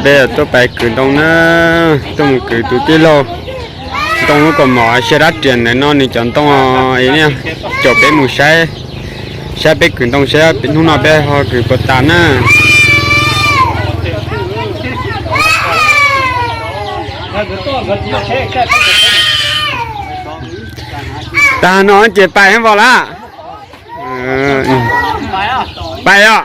Peb tuaj pais kwv ntoo na, tuaj mus kwv tus tij laug ntoo lub kaus mom siab dab riam ntawm no nws cov ntoo, caum peb mus saib, saib peb kwv ntoo saib hnub no peb ho kwv puas tas na. Tag no ces pais hab vos lawm. Pais os.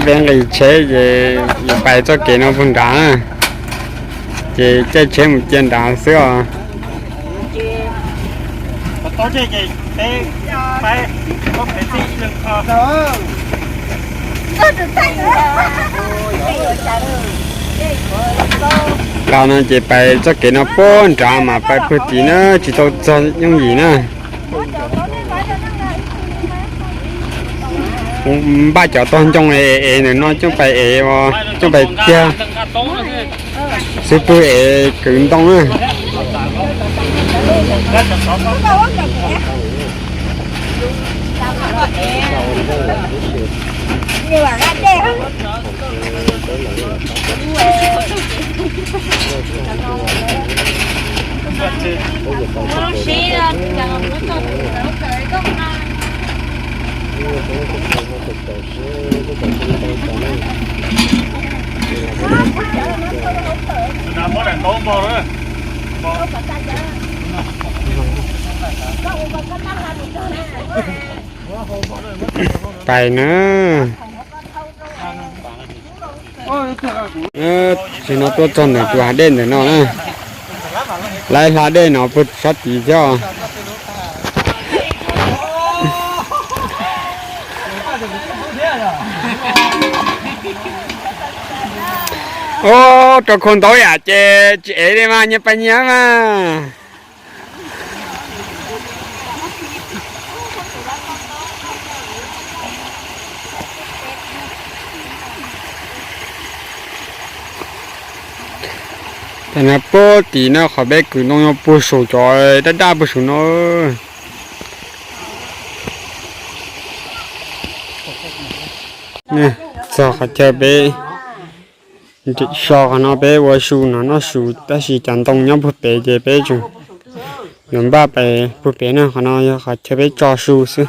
Peb nqis tsheb ces yuav pais txoj kev no puag nrad na, ces caij tsheb mus cia nrad xwb os. Nqa no ces pais txoj kev no puag nrad mas pais puag tid na tsis tau txog yooj yim na. Npaj cov tog ncoo es es ntawm no coj pais es, coj pais tiag xwb pwg es kwv ntoo na. Pais na. Tsis no tuaj txog ntawm tus hav dej ntawm no na. Lawv hla dej no puag sab tid thiab. Ub, rau khau ntau yam ces tsis ev li mas nyias pais nyias mas. Tam no puag tim no qhov peb kwv ntoo nyob puag saum cov daj daj puag saum no. Txog qhov chaw peb nrim so qhov no peb ua su no noj su tab sis cov ntoo nyob puag pem ces peb tseem yuav npaj pais puag pem na. Qhov no yog qhov chaw peb tso su xwb.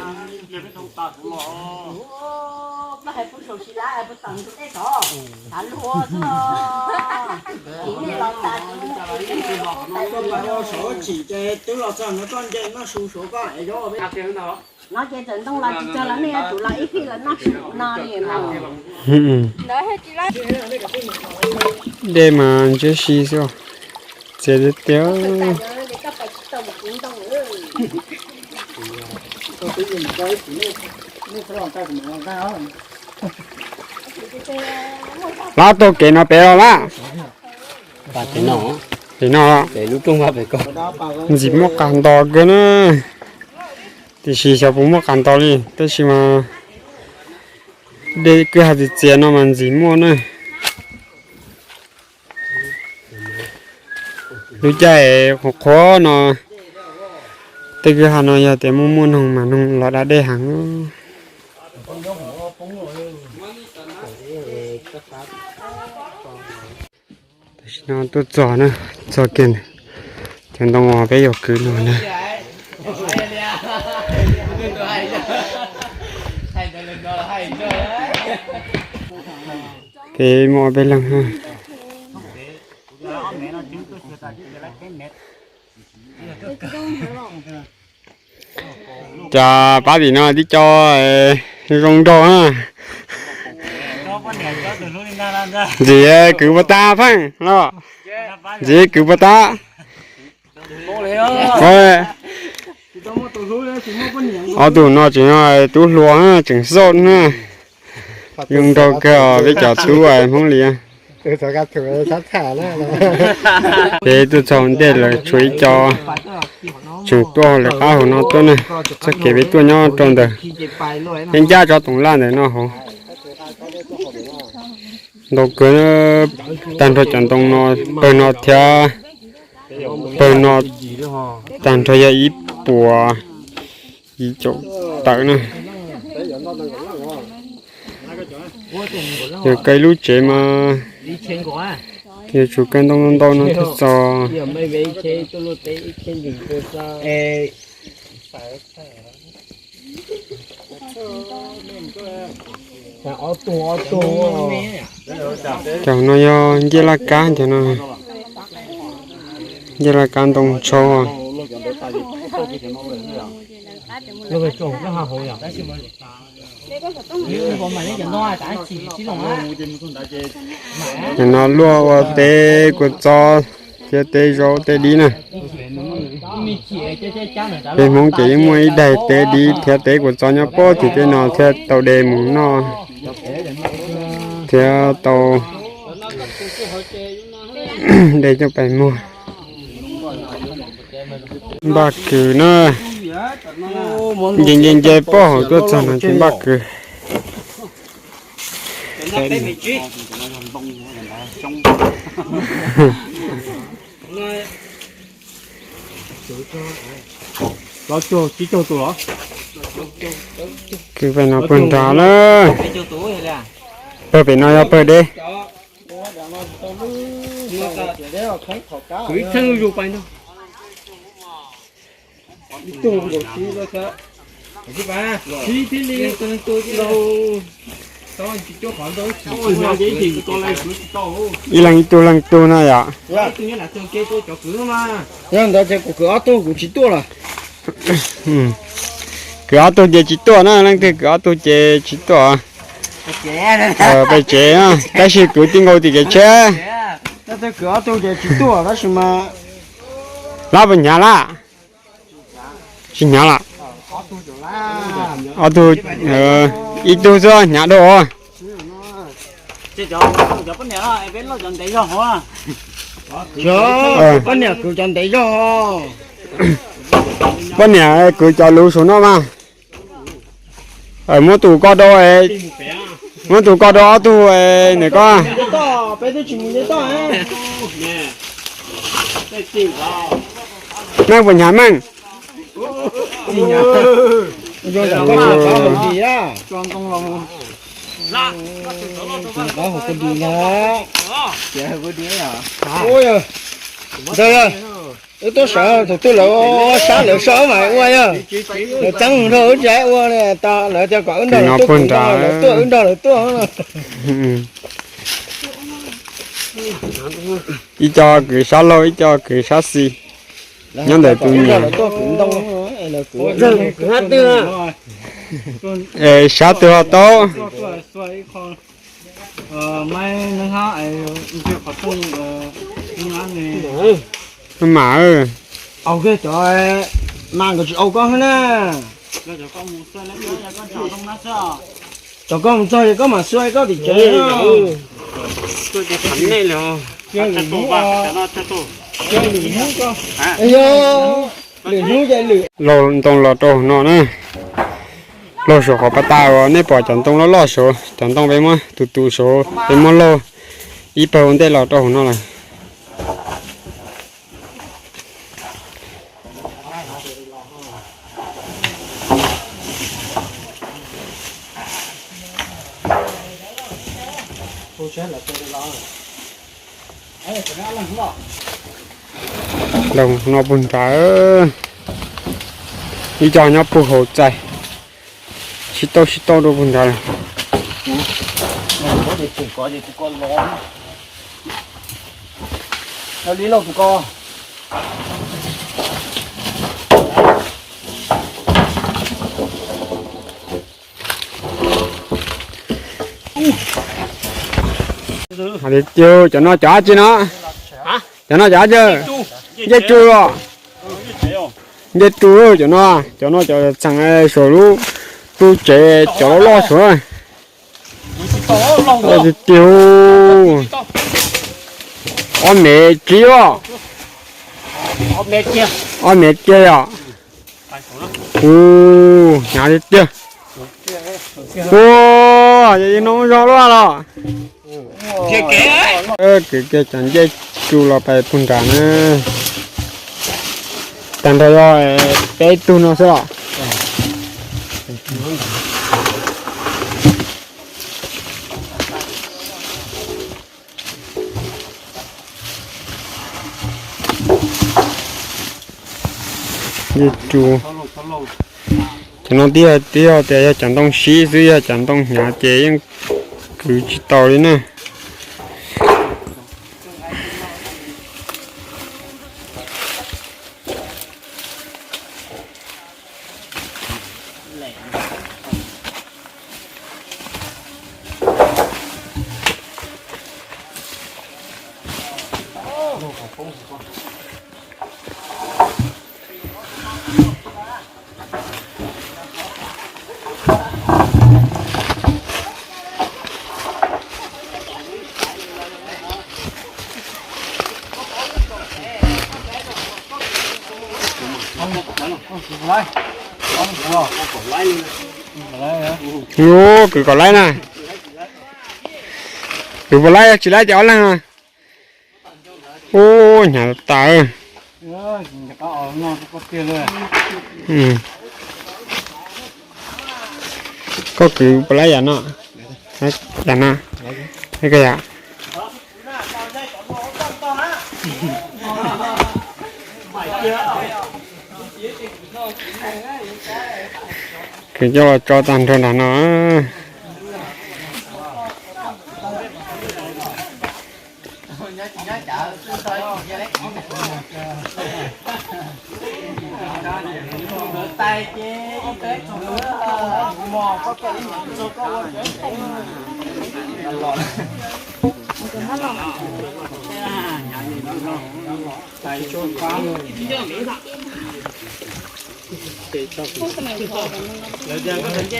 Dej mas ntshiab si xwb, txias tiag tiag. Lawv taug kev no pem los lawm. Pem no, ntxim muaj qas nto kawg na. Tiam sis xyov puas muaj qas nto li tab sis mas dej kwj ha txias txias no mas ntxim muaj na. Lub caij qhuav qhuav no tej kwj ha no yog tias muaj muaj noog mas noog los da dej heev. Tam sim no tuaj txog na, txog kiag cov ntoo uas peb yuav kwv no na. Peb muaj ob peb leeg na. Cas pab tim no tib co zoo nraug na. Ntxim kwv puas tas Pheej los? Ntxim kwv puas tas? Ob tug no tseem tub hluas na, tseem xauj na. Zoo nraug kawg peb cov tub Hmoob li. Peb tuaj txog ntej lawm tshuav ib co tseem tuaj hauv lawv qab hauv no tuaj na. Txoj kev peb tuaj nyob rau ntawm peb ncaj tsob toov laj ntawm no hauv. Ntau kawg, tag nrho cov ntoo no, pawg no thiab pawg no tag nrho yog ib puas yim caum tawm na. Yog kaw lub tsev mas yuav tsum kaw ntoo ntau no thiaj txaus. Cov no yog ncej laj kab, cov no ncej laj kab ntoo tsho. Cov no luaj ua teb kua txob thiab teb zaub teb dib na. Peb Hmoob ces yeej muaj ib daig teb dib thiab teb kua txob nyob puag tim tej no thiab tau de mus noj thiab tau de coj pais muag. Npaj kws na, nce nce nce pob hauv tuaj txog no ces npaj kws. Kws pem no puag nrad lawm. Pawg pem no yog pawg deb. Ib leeg ib tug leej tug no yom. Yog ntawd ces kuv kwv ob tug kuv tsis tuaj lawm. Kwv ob tug ces tsis tuaj na, leej twg kwv ob tug ces tsis tuaj. Pem tsev, tab sis kwv tij nkaus tim kev tsheb. Leej twg kwv ob tug ces tsis tuaj tab sis mas. Lab puas hnyav lab? Tsis hnyav lawm. Ob tug, ib tug xwb hnyav dua. Poj niam kwv cov ntev zog. Poj niam kwv cov luv saum no mas. Muab tus ko rau, muab tus ko rau ob tug nws ko. Meej puas hnyav meej? Ntawd, wb tuaj sawv thaum twg lawv sab lawv soj mas ua yog lawv txeeb nrog wb tsis ua li tas, lawv tias kom wb nrog lawv tuaj, kuv nrog lawv tuaj, wb nrog lawv tuaj. Ib co kwv sab laug ib co kwv sab xis nyob ntawm tus niam. Sab twg ho tau? Mam, mas nkawd tsis au koj na. Cov koj mus txog ces koj mam xuas koj tim tsev. Laug ntoo los rau hauv no na. Laug saum qhov pas tas uas nej pom cov ntoo loj loj saud, cov ntoo peb muab tus tus saud peb muab laug ib pawg ua ntej los rau hauv no lawm. Laug no puag nrad, ib co nyob puag hauv txais, sib tauj sib tauj rau puag nrad lawm. Hais tias cov no cov dab tsi no? Cov no cov dab tsi? Ncej tsu los? Ncej tsu cov no, cov no cov txheem saum lub, lub tsev cov loj loj saud. Tiag tiag, ob mev tsib os. Ob mev kiag yom. Hnyav tiag tiag. Ua, yog no zoo luaj los. Kwv kiag cov ncej tsu los pais puag nrad na. Tag nrho yog peb tug no xwb los. Cov no twb yog, twb yog tias yog cov ntoo sib xwb, yog cov ntoo hnyav ces yeej kwv tsis tau li na. Ub, kwv kom laib na. Kwv puas laib, tsis laib ces ob leeg. Ub, hnyav tas. Koj kwv puas laib yam no? Yam no, yam. Kwv coj los tso tag nrho nram no.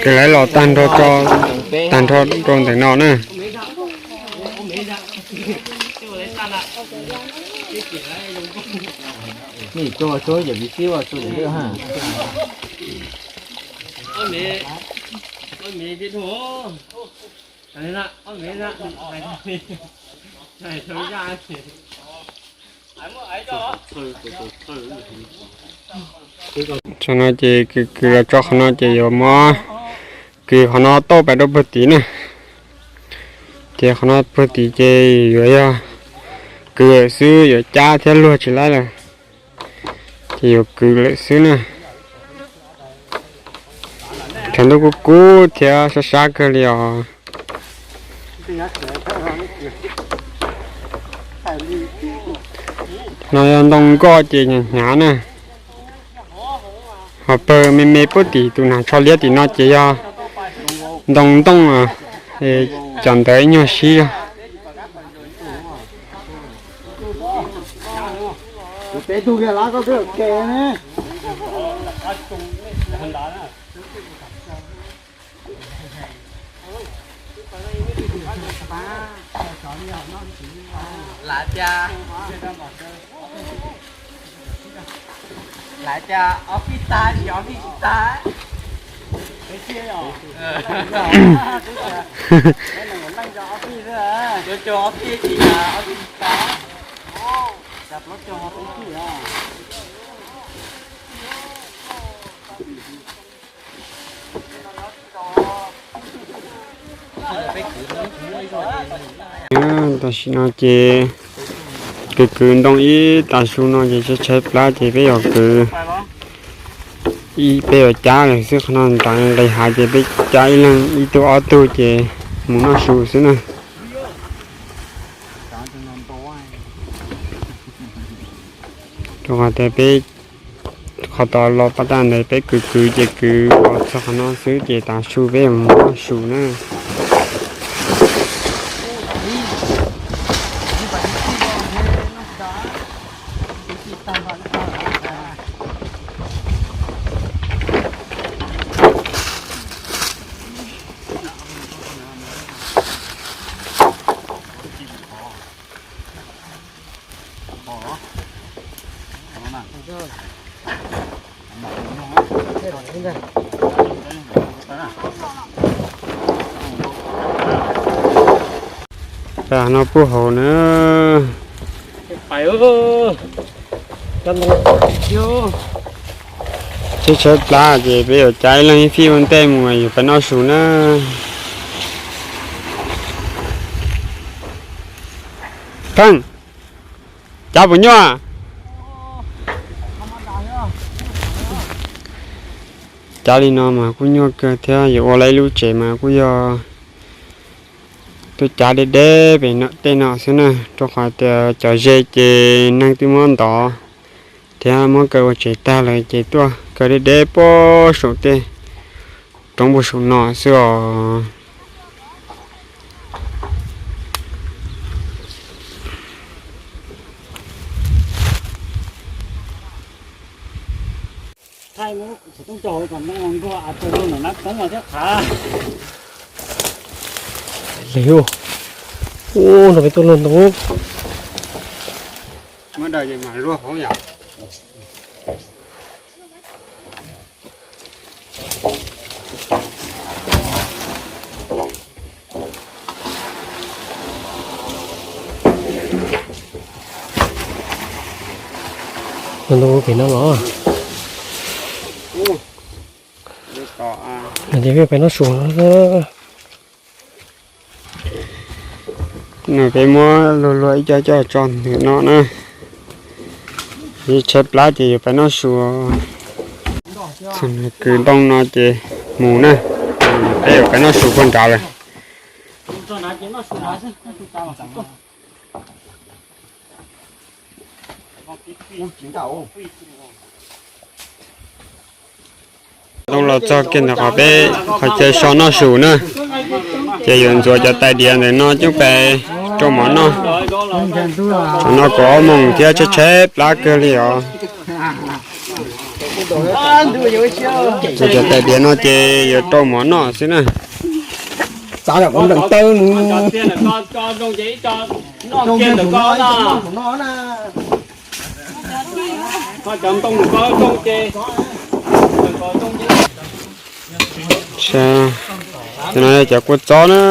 Kwv lawv los tag nrho tso, tag nrho rau ntawm no na. Qhov no ces kwv kwv los tso qhov no ces yuav muab kwv qhov no tauj pais rau puag tid na. Ces qhov no puag tid ces yuav yog kwv lawm xwb, yuav cab thiab luag tsis laib lawm. Ces yuav kwv lawm xwb na. Tshav ntuj kub kub thiab sab sab kawg li os. No yog ntoo nkoj ces hnyav hnyav na. Ho pawg me me puag tim tus nas tsho liab tim no ces yog ntoo ntooj, cov ntawd ib nyuag sib zog. Lawv tias, lawv tias ob pib tag, ob pib tsis tag. Ob pib tsis tag. Tam sim no ces kwv kwv ntoo ib tas su no ces tshaib tshaib plab ces peb yuav kwv, peb yuav cab lawm xwb. Qhov no nrad nqis hav ces peb cab ib leeg ib tug ob tug ces mus noj su xwb na. Rau qhov tias peb qhov tod los pab tag ntawd peb kwv kwv ces kwv los txog qhov no xwb ces tav su peb yuav mus noj su na. Peb no puag hauv na. Tshaib tshaib plab ces peb yuav cab ib leeg ib fij ua ntej mus yuav peb noj su na. Pheej, cab puas nyuaj? Cav li no mas kuj nyuaj kawg thiab, yuav ua lawm ib lub tsev mas kuj yog tuaj cav deb deb pem no tej no xwb na, rau qhov tias cov ze ces neeg twb muab ntov thiab muab kaw ua tsev tag lawm ces tuaj kaw deb deb puag saum tej roob puag saum no xwb os. Ua, no peb tuaj luag ntoo. Muab daws ces mam luag hauv yom. Ntoo pem no los? Ces peb pem no su. No peb muab luag luag ib co coj tso ntawm no na. Tshaib plab ces yuav pem no su. Kwv ntoo no ces mus na. Peb yuav pem no su puag nrad lawm. Ntoo los txog kiag ntawm qhov peb qhov chaw so noj su na, ces yuav ntxuav cov tais diav ntawm no coj pem rau mov noj. Qhov no kaum ob moos thiab tshaib tshaib plab kawg li os. Ntxuav cov tais diav no ces yuav rau mov noj xwb na. Cov no yog cov kua txob na,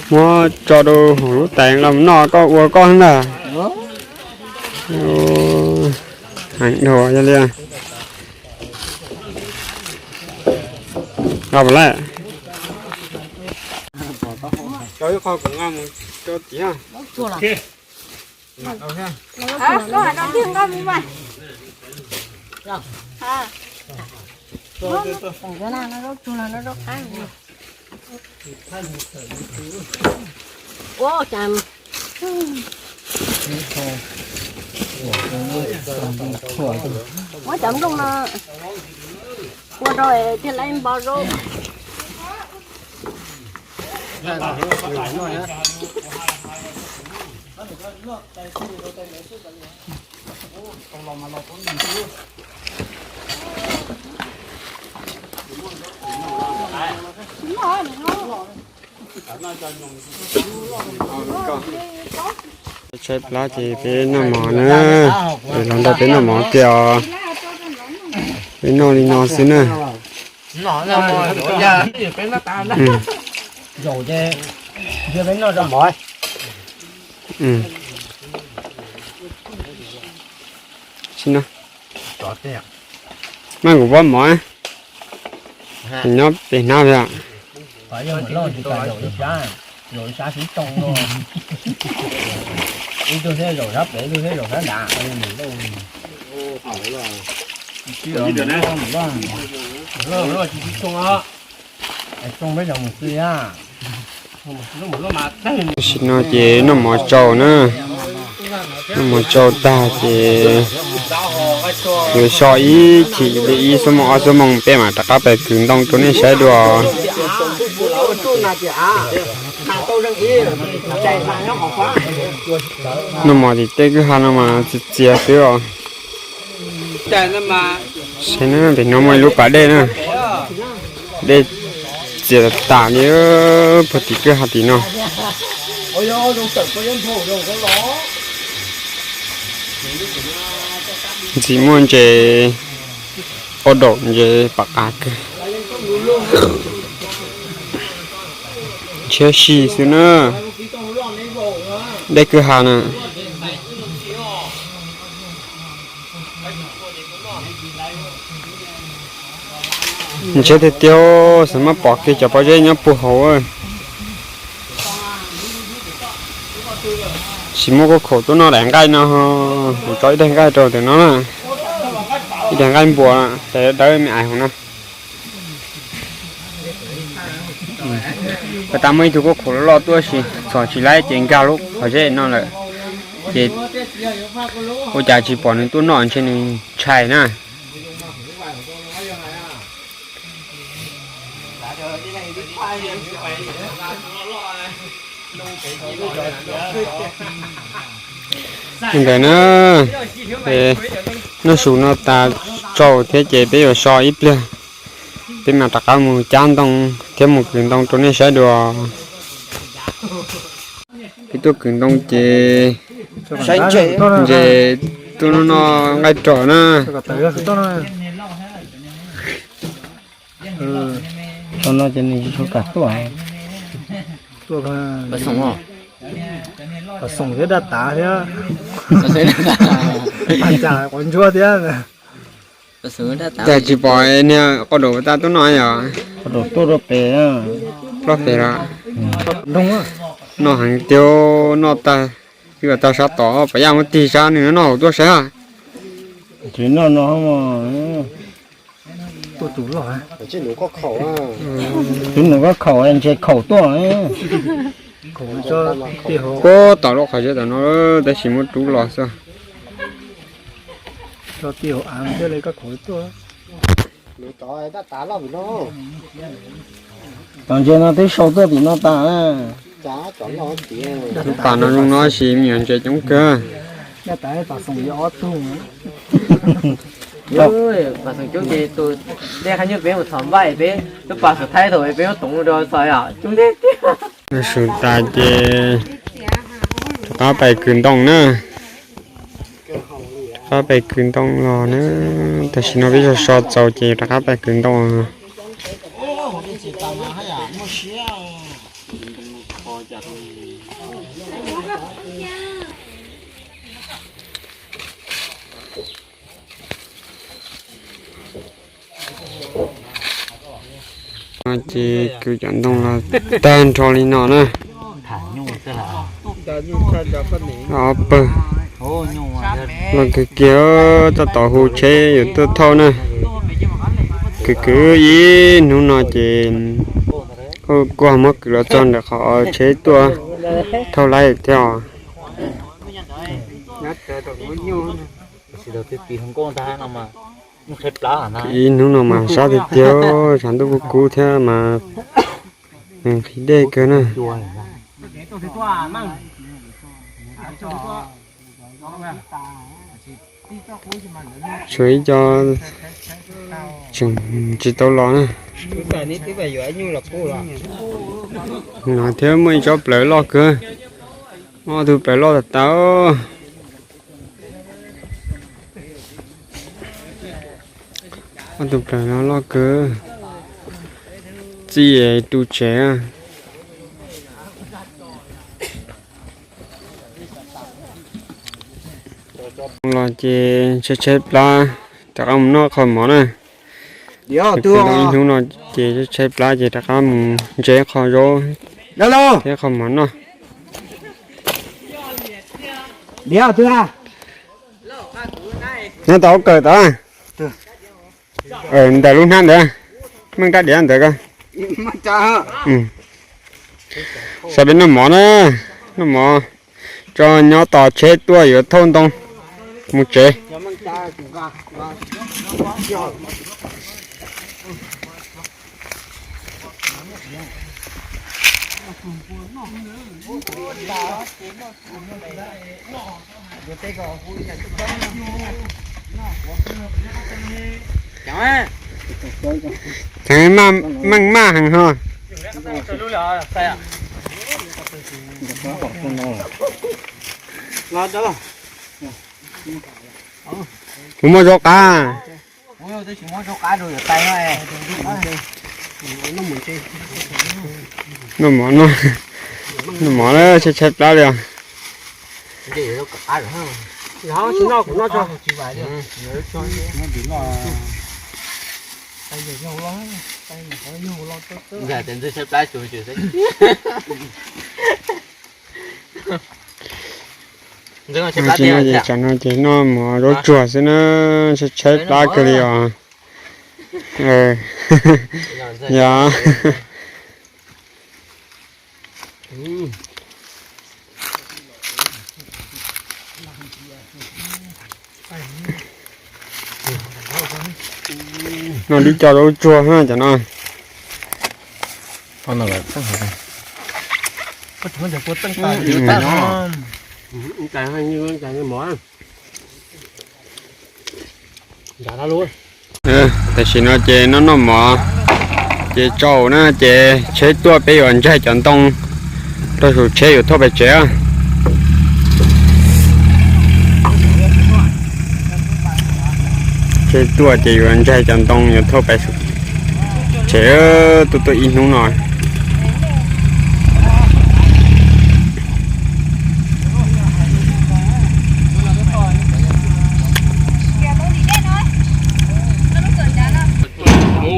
muab tso rau hauv lub tais los noj koj ua koj ntag. Heev dhau yog li. Los lawm. Muab cov nplooj no ua rau thiaj li npo zaub. Tshaib plab ces peb noj mov na, los nrog peb noj mov kiag os. Peb noj li no xwb na. Maj nkuv pob mov nyob pem hnab li. Tam sim no ces noj mov tsau na, noj mov tsau tag ces yuav so ib chim li ib xuab moos ob xuab moos peb mam rov qab pais kwv ntoo rau nej saib dua. Noj mov tim tej kwj ha no mas txias txias xwb os. Saib na, tim no muaj ib lub pas dej na, dej txias tas li puag tim kwj ha tim no. Ntxim muaj ntses, ua daum ntses pam qav kawg. Ntshiab si xwb na, dej kwj ha na. Ntshiab tiag tiag, xav mas pom kiag cov pob zeb nyob puag hauv. Tsis muaj kuj khaum tuaj noj daim nqaij no, kuv tso ib daim nqaij rau ntawm no na. Ib daig nqaij npua, daig dawb me ais hauv no. Pas tas muaj ib tug kuj khuam loj loj tuaj si, txhom tsis laib ces nkag lub qhov zeb no lawm. Ces ua cas tsis pom nws tuaj noj, ntshe nws ntshai na. Ntawd na, noj su noj tas tsaus thiab ces peb yuav so ib pliag, peb mam rov qab mus cab ntoo thiab mus kwv ntoo rau nej saib dua. Peb tuaj kwv ntoo ces ntses tuaj noj noj nqaij rog na. Tau no ces nws tsis tshua kam tuaj. Tuaj, xoom thiab daj tav thiab, cas qhov ntsuab thiab. Cas tsis pom niag qau daum tas tuaj noj yom? Qau daum tuaj rau pem, ploj pem los. Noj heev tiag, noj tag, twb tag sab tod, pom yaj muab tig sab nws noj hauv tuaj saib. Tsis noj no. Tus nus koj khaum ntshe khaum tuaj. Puag tom lub qhov zeb tom no, tab sis muab rub los xwb. Tom ntses no twb sau tuaj tim no tas. Lub pas no zoo no sis me nyuam ntses coob kawg. Pas xoom coob ces tus dej qab nyuj peb mus txhom npaj peb lub pas xov thaib thaum peb muab toov rau txhom coob tiag tiag. Noj su tas ces rov qab pais kwv ntoo na. Rov qab pais kwv ntoo los na. Tam sim no peb so so txaus ces rov qab pais kwv ntoo. No ces kwv cov ntoo los tag nrho li no na. Ob pawg los kawg kiag, tab tom hu tsheb yuav tuaj thauj na. Kwv kwv ib hnub no ces kuj muab kwv los txog ntawm qhov tsheb tuaj thauj laib thiab os. Ib hnub no mas sab tiag tiag, tshav ntuj kub kub thiab mas nqhis dej kawg na. Tshuav ib co tseem tsis tau los na. No thiab muaj ib tsob plawv loj kawg, ob tug plawv loj tas tas. Ob tug plawv no loj kawg, txij tu tsev. Los ces tshaib tshaib plab, rov qab mus noj qhov mov na. Ib hnub no ces tshaib tshaib plab ces rov qab mus ntse qhov zaub thiab qhov mov noj. Nyob tau kawm tau. Ntawm lub hnab ntawd, meej rab diav ntawd ko. Xav peb noj mov na, noj mov tso nyob tos tsheb tuaj yuav thauj ntoo mus tsev. Meej maj heev ho. Kuv muaj zaub qab. Noj mov, noj mov na, tshaib tshaib plab li os. Tam no ces noj mov zaub tsuag xwb na, tshaib tshaib plab kawg li os. Yog. Noj tib co zaub tsuag na cov no. Tam sim no ces noj noj mov ces tsaus na ces tsheb tuaj peb yuav ntsaig cov ntoo rau saum tsheb yuav thauj pais tsev. Tsheb tuaj ces yuav ntsaig cov ntoo yuav thauj pais tsev, tuaj tuaj ib hnub no.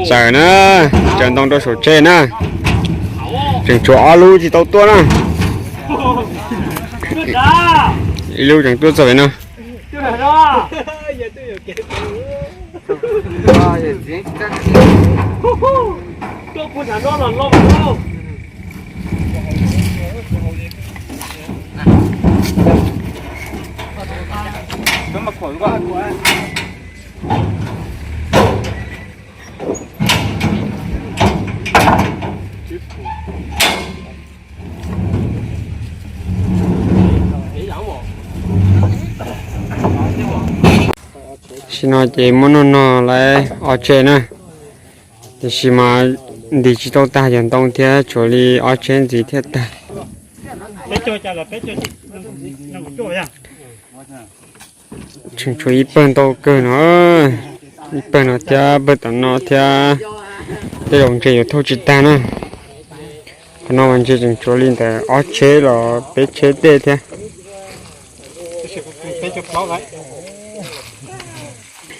Txawm na, tsaws ntoo rau saum tsheb na. Tseem tshuav ob lub tsis tau tuaj na. Ib lub tseem tuaj txog pem no. Tam sim no ces muab noj no lawm ob tsheb na. Tiam sis mas ntim tsis tau tag cov ntoo thiab, tshuav li ob tsheb ntxiv thiaj tag. Tseem tshuav ib pawg ntau kawg no, ib pawg no thiab pawg tom no thiab. Tej zaum ntshe yuav thauj tsis tag na. Qhov no mas ntshe tseem tshuav li ntawm ob tsheb los peb tsheb tej thiab.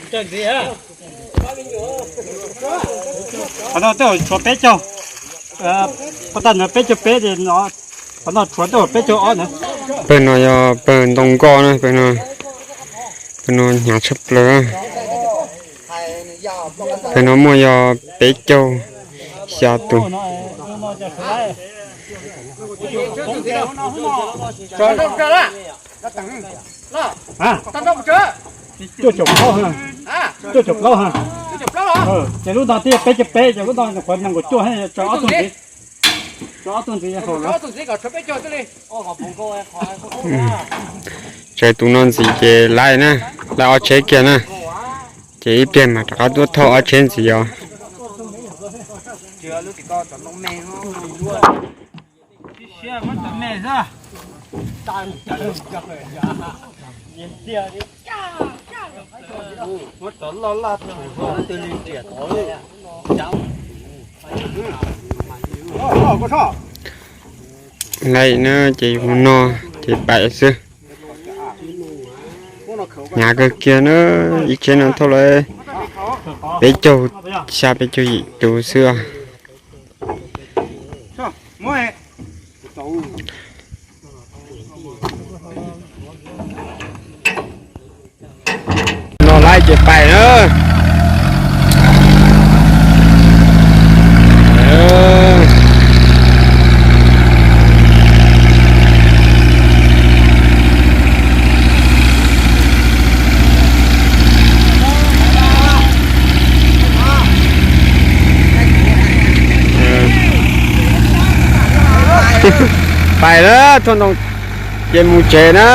Qhov no tej zaum tshuav peb caug, pab tag no peb caug peb, qhov no tshuav tej zaum peb caug ob na. Pawg no yog pawg ntoo nkoj na, pawg no, pawg no hnyav tshaj plaws. Pawg no muaj yog peb caug xya tus. Cuaj caum plaub, cuaj caum plaub. Ces lub no twb yog peb caug peb, ces lub no nyuam qhuav nees nkaum cuaj, tso ob tug ntxiv, tso ob tug ntxiv. Tsaws tus no ntxiv ces laib na, laib ob tsheb kiag na. Ces ib pliag mas rov qab tuaj thauj ob tsheb ntxiv os. Laib na ces yus no ces pais xwb. Hnyav kawg kiag na, ib tsheb no thauj lawm peb caug xya peb caug yim tus xwb. No laib ces pais na. Pais na, thauj ntoo ces mus tsev na.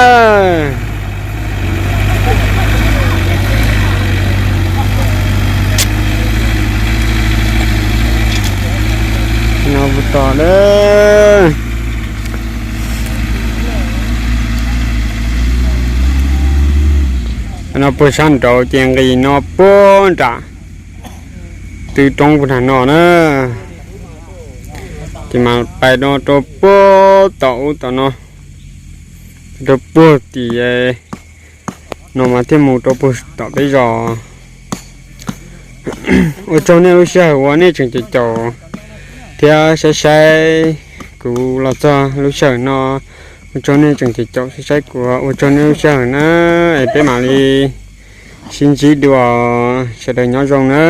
No puag tom na. No puag sab nraud ces nqis no puag nram tw roob puag nram no na. Ces mas pais no rau puag tom ub tom no, rau puag tim no mas thiaj mus rau puag tom peb zos. Ua tsaug nej lub sij hawm uas nej tseem caum caum thiab saib saib kuv los txog lub sij hawm no. Ua tsaug nej tseem caum saib kuv, ua tsaug nej lub sij hawm na, es peb mam li sib ntsib dua, sawv daws nyob zoo na.